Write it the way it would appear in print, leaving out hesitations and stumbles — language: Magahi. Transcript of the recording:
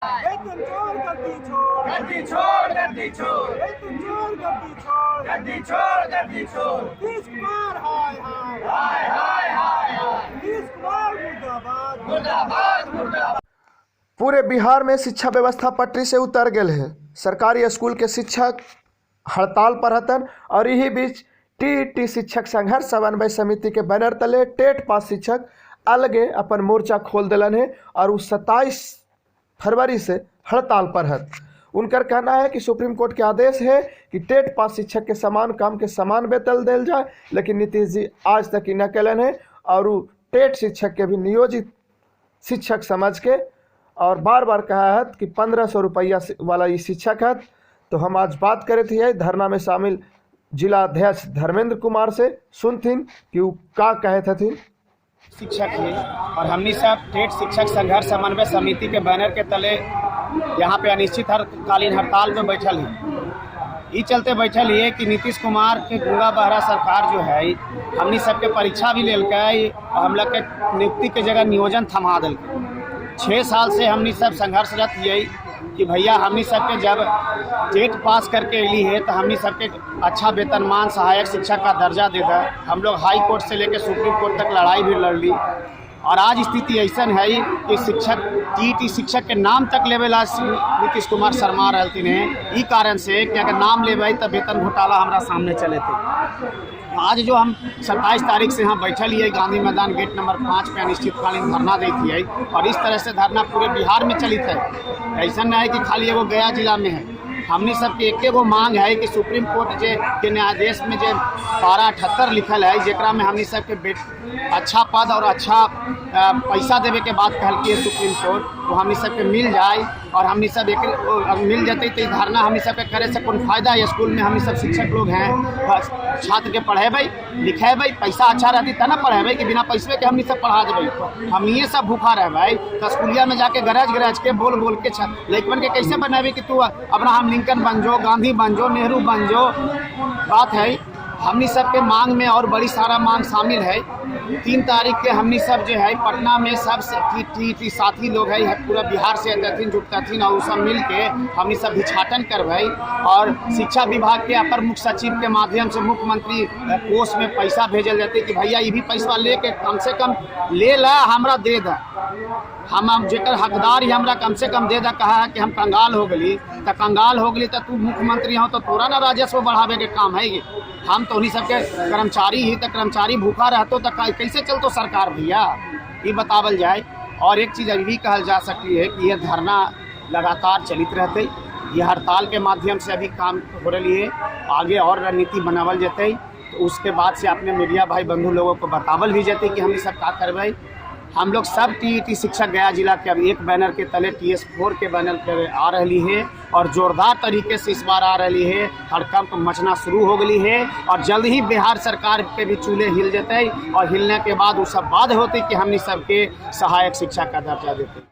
वेतन चोर गद्दी छोड़, गद्दी छोड़, गद्दी छोड़, वेतन चोर गद्दी छोड़, गद्दी छोड़, गद्दी छोड़। नीतीश कुमार हाय हाय, हाय हाय हाय हाय, नीतीश कुमार मुर्दाबाद। मुर्दाबाद मुर्दाबाद। पूरे बिहार में शिक्षा व्यवस्था पटरी से उतर गेल है। सरकारी स्कूल के शिक्षक हड़ताल पर हतन और यही बीच टीईटी शिक्षक संघर्ष समन्वय समिति के बैनर तले टेट पास शिक्षक अलगे अपन मोर्चा खोल दिलन है और उ 27 फरवरी से हड़ताल पर हत। उनकर कहना है कि सुप्रीम कोर्ट के आदेश है कि टेट पास शिक्षक के समान काम के समान वेतन दिल जाए, लेकिन नीतीश जी आज तक ई न कलन है और उ टेट शिक्षक के भी नियोजित शिक्षक समझ के और बार बार कहा है कि 1500 रुपया वाला ये शिक्षक है। तो हम आज बात करे थे धरना में शामिल जिला अध्यक्ष धर्मेंद्र कुमार से, सुनथिन कि वो का कहे थथिन। शिक्षक है और हमनी सब टेट शिक्षक संघर्ष समन्वय समिति के बैनर के तले यहाँ पे अनिश्चित कालीन हड़ताल में बैठल ही। ई चलते बैठल हिए कि नीतीश कुमार के गूंगा बहरा सरकार जो है, हमनी सबके परीक्षा भी लेलकै और हम लोग के नियुक्ति के जगह नियोजन थमा देलकै। 6 साल से हमनी सब संघर्षरत हिए कि भैया, हमनी सबके जब टेट पास करके अली है तो हमनी सबके अच्छा वेतनमान सहायक शिक्षक का दर्जा दे दे। हम लोग हाई कोर्ट से लेकर सुप्रीम कोर्ट तक लड़ाई भी लड़ ली और आज स्थिति ऐसन है कि शिक्षक, टीईटी शिक्षक के नाम तक लेवे ला नीतीश कुमार शर्मा रहलथिन हैं। ई कारण से कि अगर नाम लेबै तो वेतन घोटाला हमरा सामने चले थे। आज जो हम 27 तारीख से यहाँ बैठल हिए, गांधी मैदान गेट नंबर 5 पे अनिश्चितकालीन धरना देती है और इस तरह से धरना पूरे बिहार में चलित है। ऐसा नहीं है कि खाली एगो गया जिला में है। हमनी सबके एक एगो मांग है कि सुप्रीम कोर्ट जे के न्यायाधीश में जे 1278 लिखल है, जेकरा में हमनी सबके अच्छा पद और अच्छा पैसा देवे के बात कहलकी है सुप्रीम कोर्ट, वो हमनी सबके मिल जाए और हमनी सब एक वो मिल जते तो ई धरना हमनी सबके करे से कौन फायदा है? स्कूल में हमनी सब शिक्षक लोग हैं, बस छात्र के पढ़ेबै लिखेबै, पैसा अच्छा रहती तब ना पढ़ेबै कि बिना पैसे के हमनी सब पढ़ा देबै? हमनिए सब भूखा रहबै तो स्कूलिया में जाके गरज गरज के, बोल बोल के लइकवन के कैसे बनाबे कि तू अब्राहम लिंकन बन जो, गांधी बन जो, नेहरू बन जो? बात है हमनी सबके मांग में और बड़ी सारा मांग शामिल है। 3 तारीख के हमनी सब जो है पटना में सब टी टी टी साथी लोग है, पूरा बिहार से अतथिन जुटतथिन और उ सब मिल के हमनी सब भिक्षाटन करबै और शिक्षा विभाग के अपर मुख्य सचिव के माध्यम से मुख्यमंत्री कोष में पैसा भेजल जतै कि भैया, ई भी पैसा लेके कम से कम ले ला, हमरा दे दे। हम जेकर हकदार ही, हमरा कम से कम दे दे। कहा है कि हम कंगाल हो गली, तो कंगाल हो गली तो तू मुख्यमंत्री हो तो तोरा ना राजस्व बढ़ावे के काम है। हम तो उन्हीं सबके कर्मचारी ही, तो कर्मचारी भूखा रहतो तो कैसे चलतो सरकार भैया? ये बतावल जाए। और एक चीज़ अभी भी कहल जा सकती है कि यह धरना लगातार चलित रहते। ये हड़ताल के माध्यम से अभी काम हो रही है। आगे और रणनीति बनावल जतै तो उसके बाद से अपने मीडिया भाई बंधु लोगों को बतावल भी जतै कि हम ई सब का करबै। हम लोग सब टीईटी शिक्षक गया जिला के अब एक बैनर के तले, टीएस 4 के बैनर के आ रही है और जोरदार तरीके से इस बार आ रही है। हड़कंप मचना शुरू हो गई है और जल्द ही बिहार सरकार के भी चूल्हे हिल जतै और हिलने के बाद वो सब बाध्य होते कि हमनी सबके सहायक शिक्षा का दर्जा देते।